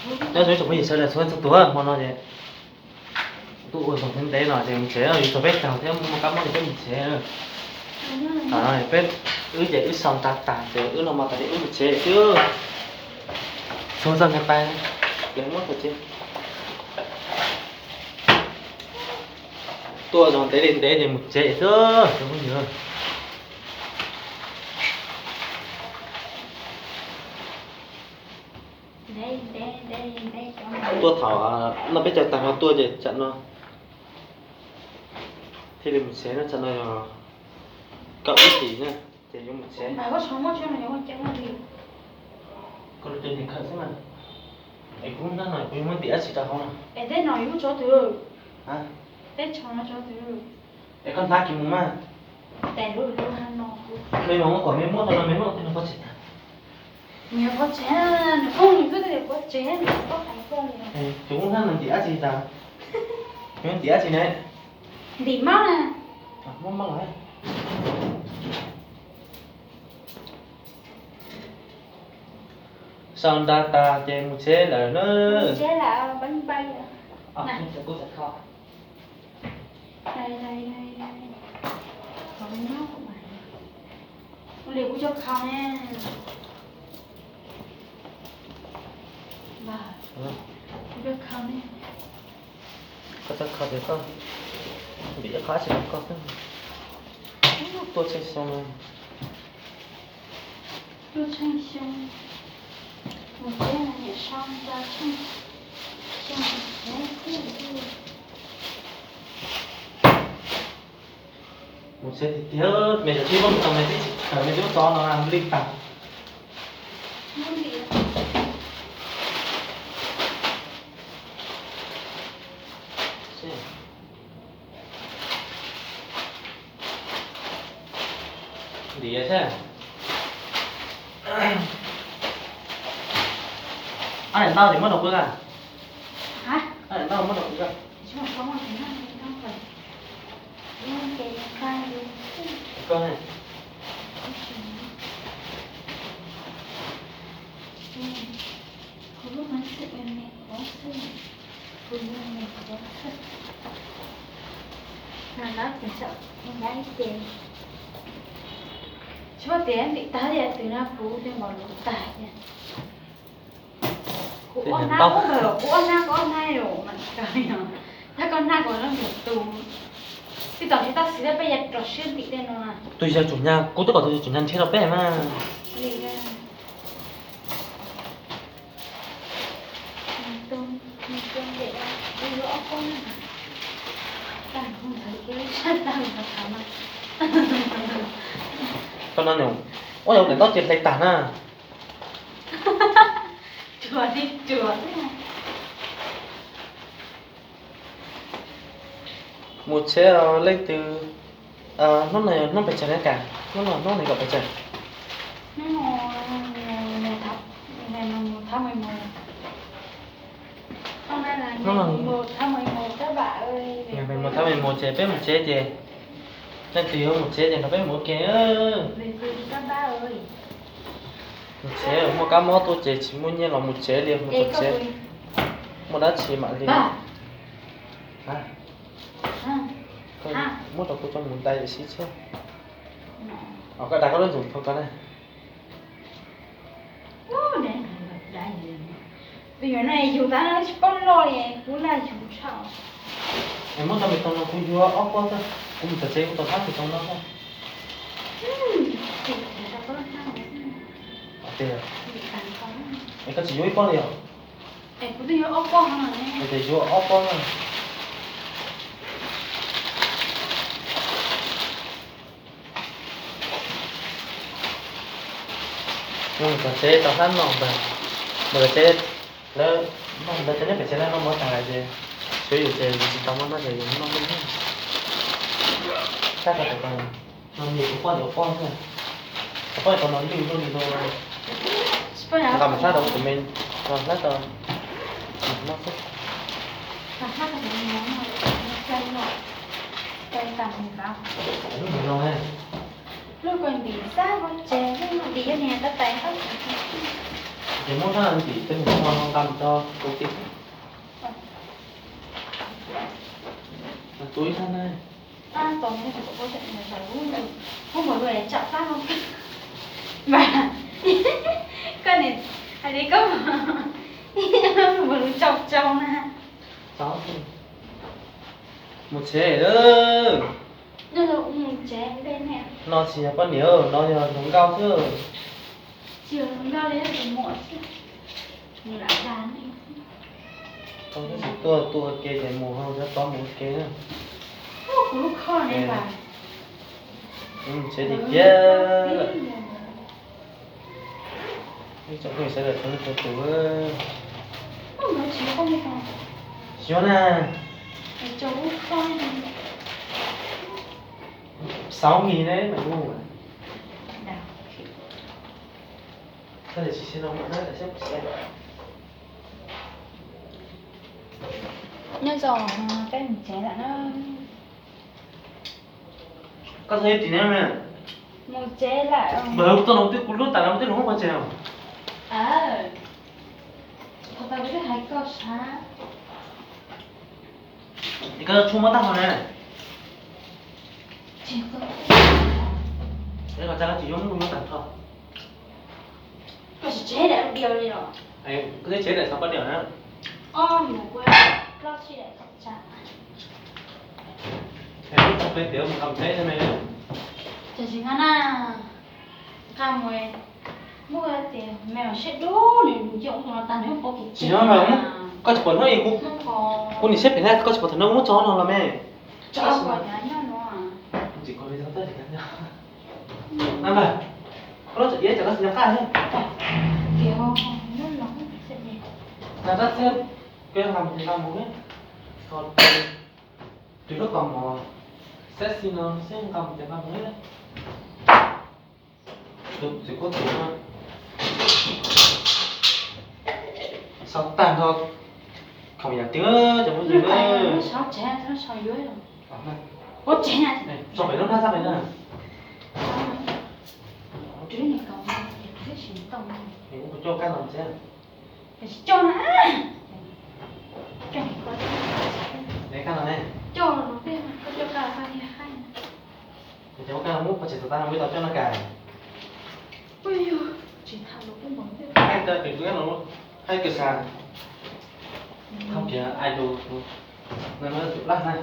Nyob zoo tsoom phooj ywg sawv daws txhua txhua tus, hmo no ces tuaj ua zog ntev ntev no ces mus tsev, yus txog peb caug thiab muaj kab mob ces peb mus tsev. Peb, wb ces wb sau nra tas ces wb noj mov tas ces wb mus tsev xwb. Txhua txoj nqe tais lawv muab tag ces tuaj zog ntev li ntev ces mus tsev xwb. Tuaj thaum noj peb caug tag no tuaj ces tsam no thiaj li mus tsev na, tsam no yog kaum ib hlis na ces yuav mus tsev. Koj lub cev nyiam khawm xwb mas. Es kuv hnab no kuv yuav muab ntim dab tsi rau hauv no? Es teb no yuav muab tso twg? Teb tsho no tso twg? Es koj hnab kiag mus mas. Me mas muab kom me muab tau no me muab tej no pov tseg tag. Nws pov tseg, nws poob nws twb tias pov tseg, nws poob hais koj li. Ces kuv hnab no ntim dab tsi tas? Kuv ntim dab tsi ne? Ntim mab na. Muab mab los. Sau nra tas ces mus tsev lawm na. Mus tsev lawm, bye bye. Ua li kuv cov khaus ne. Kuv cov khaus ne. Koj cov khaus ces koj ntim ib qho dab tsi rau koj xwb. Tuaj tsheej xyoo no. Tuaj tsheej xyoo, mus tsev niam sau nra tsheej xyoo, mus tsev tiag tiag, me cov tsis muaj tau me tsis, me tsis muaj txo no li tag. Ntim thiab. Ob daim ntaub ces muab rau kuv koj. Ob daim ntaub muab rau kuv koj. Koj ne. Tsis paub tias ntim tag li twg no kuv tej npaum lus tag tias. Kuv ob hnab, kuv ob hnab, kuv ob hnab os, mas kawg li os. Yog koj hnab kuv no mus tus, tib tom tsis tab xiv thiab peb yuav rau siab ntim tej no. Tus yawg tsuam nyab, kuv twb kom tus yawg tsuam nyab nrhiav rau peb mas. Koj no nyuam, ua yog daim ntaub cia hle tag na. Mus tsev leej twg? Hnub no yog hnub pes tsawg na Kas? Hnub no hnub nees nkaum pes tsawg? Hnub no mus thab me mus ces peb mus tsev ces, leej twg yuav mus tsev ces nrog peb mus ua ke. Mus tsev, muaj kab mob tuaj ces tsis muaj nyiaj los mus tsev li, mus tsev. Muaj dab tsi mam li. Muab rau kuv tso mus dai sib tshiab. Koj dai koj lub ntxoom thau ko na. Tus nyuam no yug tag no tsis paub loj li, kuv laj yug tshaj. Es muab tau me tau no kuv yuav ob pob xwb, kuv mus tom tsev kuv tau tab me tau no xwb. Es koj tsis yuav ib pob li os? Es kuv twb yuav ob pob no. Es yuav ob pob na. Mus tom tsev tau hlab noj ntag. Mus tom tsev, lawv noj ntawd ces neb pem tsev lawv noj mov tag lawm ces, xyov yus ces yus tsis tau mov noj ces yus noj nqaij thiab. Sab ko, no nws kuv poj niam ua pob xwb. Kuv poj niam tau no lwj luaj li no. Nqa mus hlab rau kuv tus me, hlab rau no xwb. Lub mus no, lub ko ntim xab ko ces lub ntim yog niag tab tais. Ces muab thaj ntim tej mus ho no nqa mus rau kuv tij. Tus ib thaj na. Koj nim hais li koj mus lub tsau tsau na. Mus tsev lawm. No tsis yog poj niam, no yog hluas nkauj xwb. Tsis tuaj ua ke ces mus ho tov mus ua ke na. Tsev tiag tiag. Ib tsoom phooj ywg sawv daws txhua leej txhua tus, tsis yuav na. Xav nqis ne mas mus. Nyob zoo, peb mus tsev lawm na. Koj txhob ib tim ne. Mus tsev lawm. Npawg, kuv tau los twb kuv lub tas los twb los muab pov tseg os. Thaum tas kuv twb hais koj sas. Es koj tshuaj muab tag nrho na. Es koj tsa koj tsis yuav muab muab tag nrho. Koj tsis tsev daim diav li los? Koj tsev daim xov poj niam na. Ob mus kuv plaub tsib daim tsa. Es lub txog peb tias mus nqa mus tsev ne. Tsis nqa na, nqa mus muab tias me siab dub nws nce ua tus no tag nws pov kev tsis nyob mas. Koj tsis pom hnub ib kuv, kuv nim siab phem na, koj tsis pom thaum no kuv muab tso no los me. Tsis koj li txog tawj li na. Koj lub tsam iab tsam koj tsis nco qab thiab. Nqa rab txiab, koj nqa mus ces nqa mus na. Twb lub kaus mom sexy no xwb nqa mus ces nqa mus na. Txiv kuab txiv no xav tag nrho. Khoom yam twg cov phooj ywg na. Tso pem lub hnab sab pem na. Kuv coj kab no txiv. Coj na. Coj kab no ne. Coj no txiv, koj coj kab no txiv. Ces ua kab muab pov tseg tau tas no, muab tau coj no kais. Ua yog tsis tham los kuj npaum thiab. Haib kawg, tus kab no haib kawg sas. Thauj kiag idol tus no, tus laj na.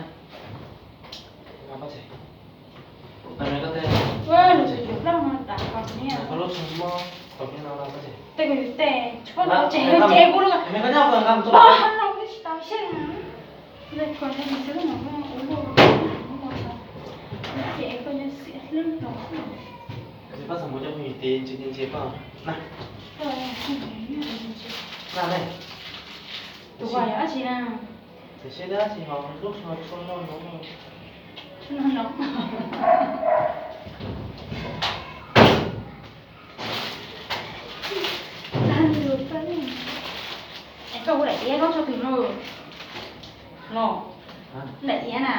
Pov tseg. Koj tej, koj lub tsho mob qhov no pov tseg. Tej ko yus tej tshuab no tsev, tsev kuv lub, pov no kuj tsis tau siab na. Koj txhob mus coj phooj ywg tiv ntse ntse koj na. Na ne. Tus ko yog dab tsi na? Tiam sis dab tsi ho lub tsho tshuab no no. Es koj ua daim iab koj tso twg no? Los, daim iab na.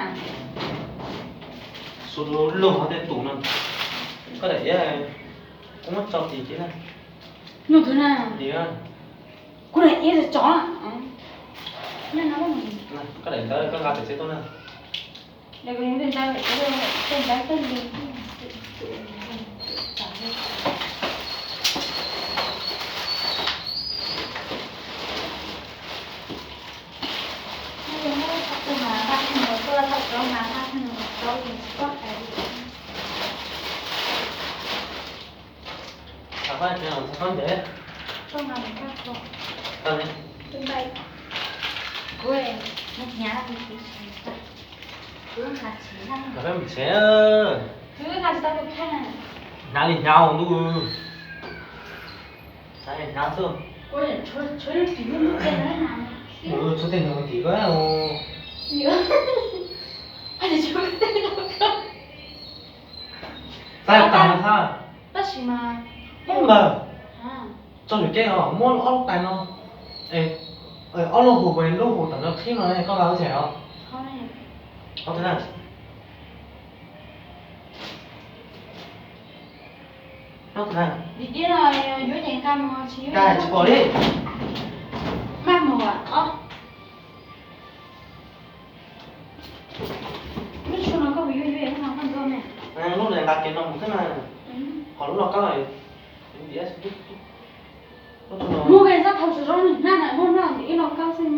Suav lug ho tej tus no. Koj daim iab, kuv muab tso tim kiag na. Nug twg na? Kuv daim iab tso tso. Koj daim ntawd koj nqa pem tsev tuaj na. Peb mus tsev. Hnav li hnav ntuj. Hnav li hnav xwb. Tshuav tej no tim ko. Txav tag no xwb. Tab sis mas, npawg, tso lwm keb os, muab ob lub tais no, ob lub hu, lub hu tom no qhib no koj nqa ua tsev os. Ob tug na. Noj tus na. Vim tias no yuav ces nqa mus tsis yuav. Nqa tsis pom li. Maj mus os. Lub tshuaj no koj puas yuav yuav no koj ntuj me. Lub no nqa kev no mus xwb na. Qhov lub no koj. Mus ke zaj thaum sawv zoo nag na muaj noj ib no koj xwb.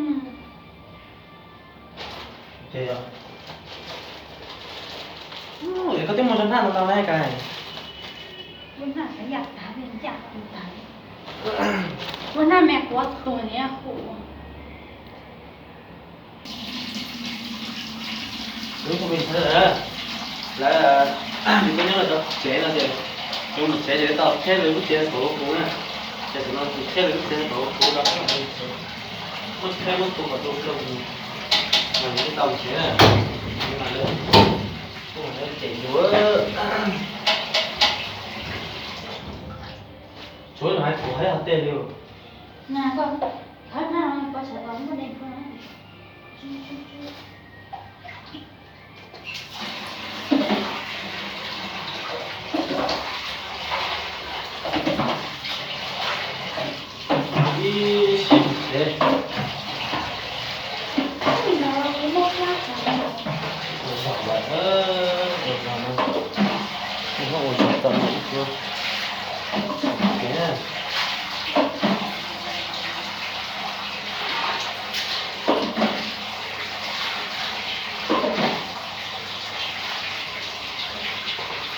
Ces yog, es koj twb muaj zog nag no tau ne Kais. Muaj nag xav yam tas li yam kuv tas li. Muaj nag me kuav tuag li qub. Lawv, lawv, nws koj nyob lawv cov tsev no ces, yuav mus tsev ces tau qhia lawv lub tsev kom ua kuv na. Ces tus no tus qhia lawv lub tsev kom ua kuv los, muab tsis qhia muab tus kom tus hlub, mas yus twb tau mus tsev na. Mas lawv, lawv cem yus. Tsuav hais kuv hais hov tej li. Ib sim tsev. Ua zog lawm, ua zog no, ua zog tau ib pluag.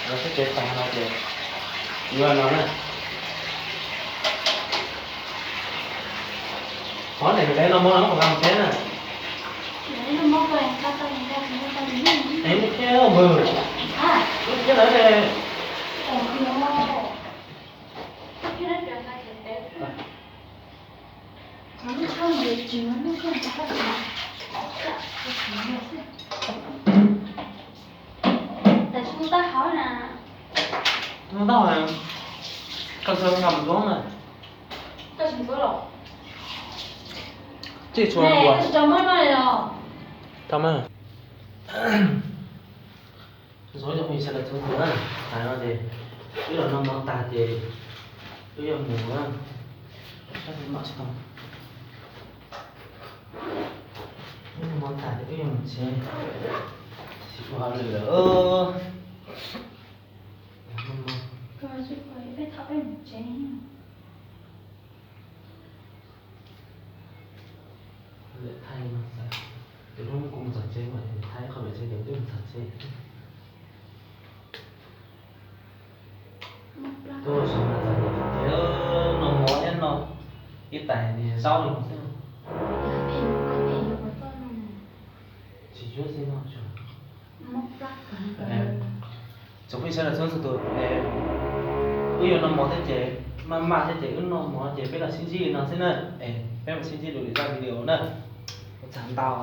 Lawv txoj kev tag no ces yuav no na. Qhov ntawm lawv no mov no muab qhov mus tsev na. Es nej thiab npawg, lub thiab lawv ne. Tab sis tab hauv na. Tab hauv, koj txhua nqa mus ntxuav na. Tsis tshua nqa. Tau mas. Ntxuav cov phooj ywg sawv daws txhua tus na, tas no ces wb los noj mov tag ces wb yuav mus na. Wb noj mov tag ces wb yuav mus tsev, tsis ua hauj lwm lawm. Lawm thaij no xav, tus hlub kuv mus txog tsev mas thaij qhov lawm tsev ces twb mus txog tsev. Tuaj sawv mas txog tias noj mov thiab noj ib tais zaub li no xwb. Tsis yuav xwb no. Tsoom phooj ywg sawv daws txhua txhua tus, wb yuav noj mov thiab ces maj maj thiab ces wb noj mov ces peb los sib ntsib li no xwb na. Es peb mam sib ntsib dua lwm zaj video na. Ua tsaug ntau.